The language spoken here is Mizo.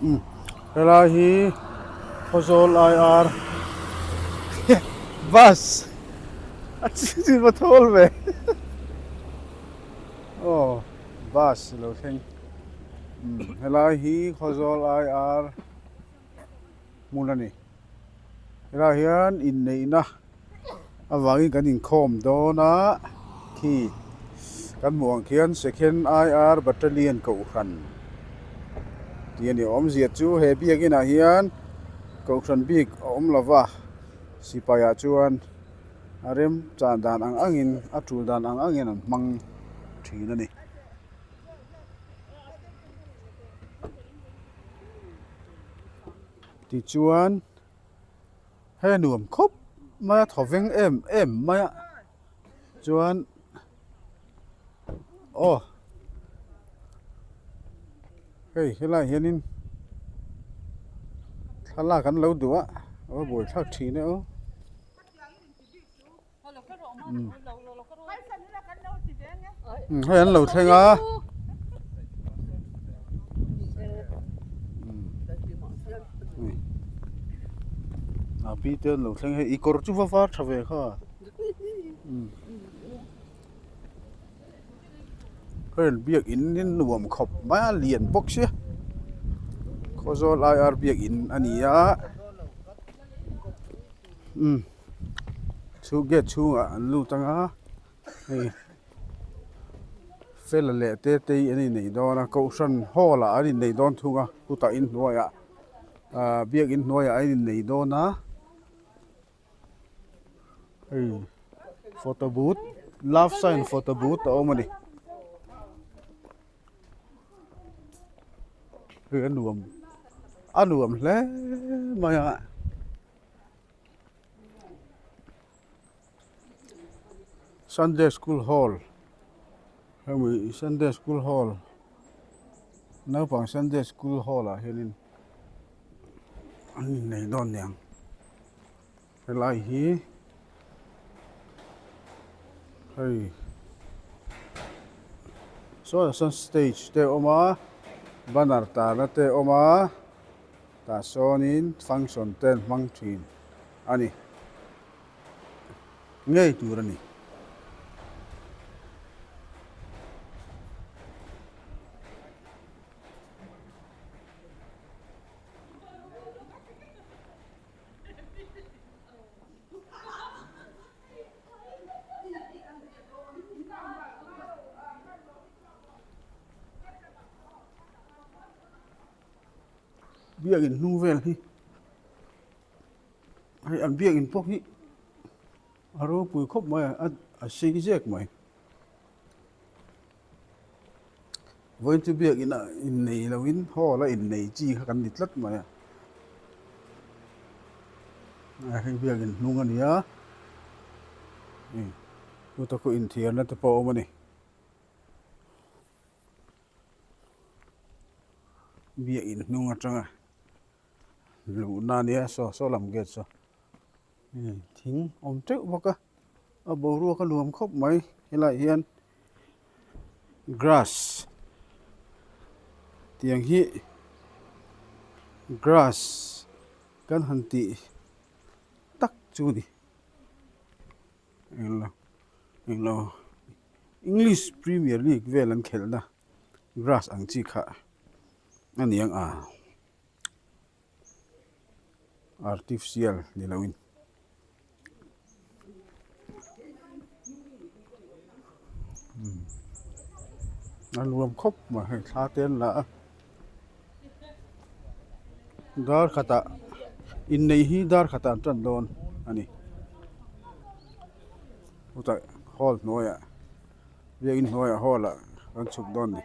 Umm helai hi Khawzawl IR bus a chi va thawl ve aw bus a lo thleng umm helai hi Khawzawl IR hmun a ni helaiah hian inneihna avangin kan inkhawm dawn a khi kan hmuh ang khian second IR battalion kohhran tih a ni awmzia chu he biakin ah hian kohhran bik a awm lo va sipai ah chuan a rem chan dan ang angin a tul dan ang angin an hmang thin a ni. Tichuan hei a nuam khawp mai a thaw veng em em mai a chuan aw hei helaiah hianin thlalak an lo duh a a va buaithlak thin e aw. Hei an lo thleng a a pi te an lo thleng hei i kawr chu va var tha ve kha hei an biakin in nuam khawp mai a lian bawk sia Khawzawl IR biakin a ni a umm. Chu gate chhungah an lut ang a hei fela leh te te hi an inneih dawn a kohhran hall ah an inneih dawn thung a chutah inhnuaiah ahh biak inhnuaiah an inneih dawn a hei photo booth love sign photo booth a awm a ni hei a nuam a nuam hle mai a. Sunday school hall hemi sunday school hall naupang sunday school hall ah hianin an innei dawn niang helai hi hei saw ah sawn stage te a awm a banner tarna te a awm a. Tah sawnin function te an hmang thin a ni. Ngei tur a ni. Biakin hnung vel hi hei an biakin pawh hi a ropui khawp mai a a sei zek mai vawiin chu biakin ah innei lo in hall a innei chi kha kan ni tlat mai a hei biakin hnung a ni a chuta khu inthiarna te pawh a awm a ni. Biakin hnung atanga luhna a nia saw saw lam gate saw thing awm teuh bawk a a boruak a nuam khawp mai helaiah hian grass tiang hi grass kan han tih tak chu a ni englo englo. English Premier League vel an khelhna grass ang chi kha a ni ang a, artificial ni loin. A nuam khawp mai hei thla te an la a, dar khatah inneih hi dar khatah an tan dawn a ni. Chutah hall hnuaiah biakin hnuaiah hall ah kan chhuk dawn a ni.